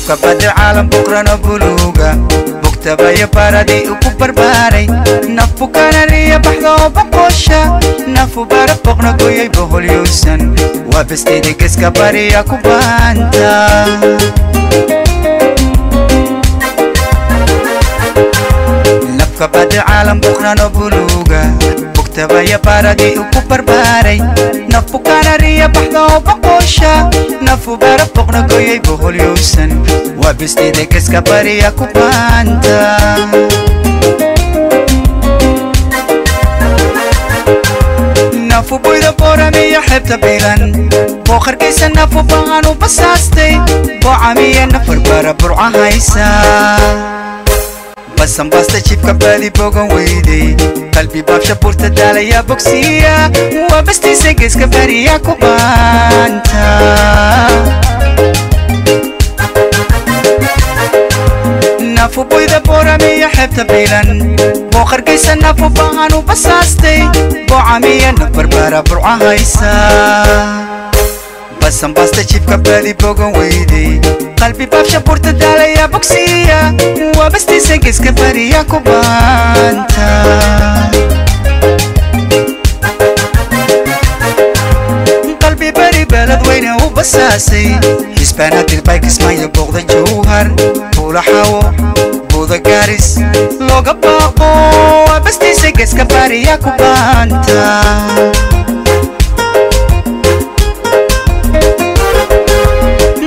Nafka badi caalam buqrano buluuga bugtabaya baradii uku barbaaray nafu kanariya baxda oo boqosha nafu bara boqna goyay boholyuusan waa besteeda geska bariya ku baanta. Nafka badi caalam buqrano buluuga bugtabaya baradii uku barbaaray nafu kanariya baxda oo boqosha nafu bara boqna goyay boholyuusan waa besteeda geska bariya ku baanta. Nafu buyda booramiya xeebta bilan booqarkiisa nafu baan u basaastay boocamiya nafar bara burca haysa basanbaasta jibka baadi bogan weyday qalbi baabsha burta daalaya bogsiya waa bastiisa geeska bariya ku baanta. Nafu buyda booramiya xeebta bilan booqarkiisa nafu baan u basaastay boocamiya nafar bara burca haysa basanbaasta jibka baadi bogan weyday qalbi baabsha burta daalaya bogsiya waa bastiisa geeska bariya ku baanta. Qalbi bari balad weyne u basaasay xisbaana dirbay kismaayo booqda jowhar buulaxawo buuda gaaris looga baaqo waa bastiisa geeska bariya ku baanta.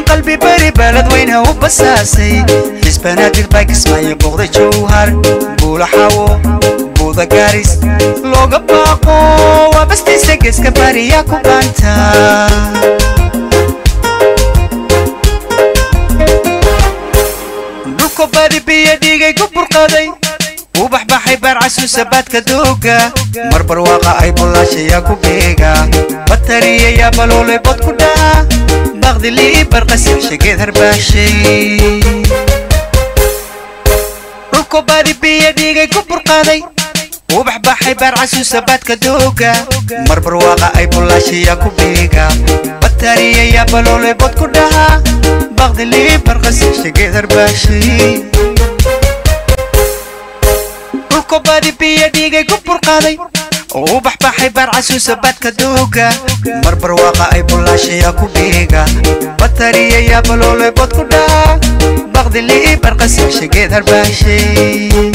Qalbi bari balad weyne u basaasay xisbaana dirbay kismaayo booqda jowhar buulaxawo buuda gaaris looga baaqo waa bastiisa geeska bariya ku baanta. Dhulka badi biyo dhigay ku burqaday ubax baxay baarcasuusa baadka dooga marbar waaqa ay bulaashaya ku beega batariyayaa baloolay bod ku dhaca baqdi lii barqasix shageed harbaashay. Dhulka badi biyo dhigay ku burqaday ubax baxay baarcasuusa baadka dooga marbar waaqa ay bulaashaya ku beega batariyayaa baloolay bod ku dhaca baqdi lii barqasix shageed harbaashay. Dhulka badi biyo dhigay ku burqaday ubax baxay baarcasuusa baadka dooga marbar waaqa ay bulaashaya ku beega batariyayaa baloolay bod ku dhaca baqdi lii barqasix shageed harbaashay.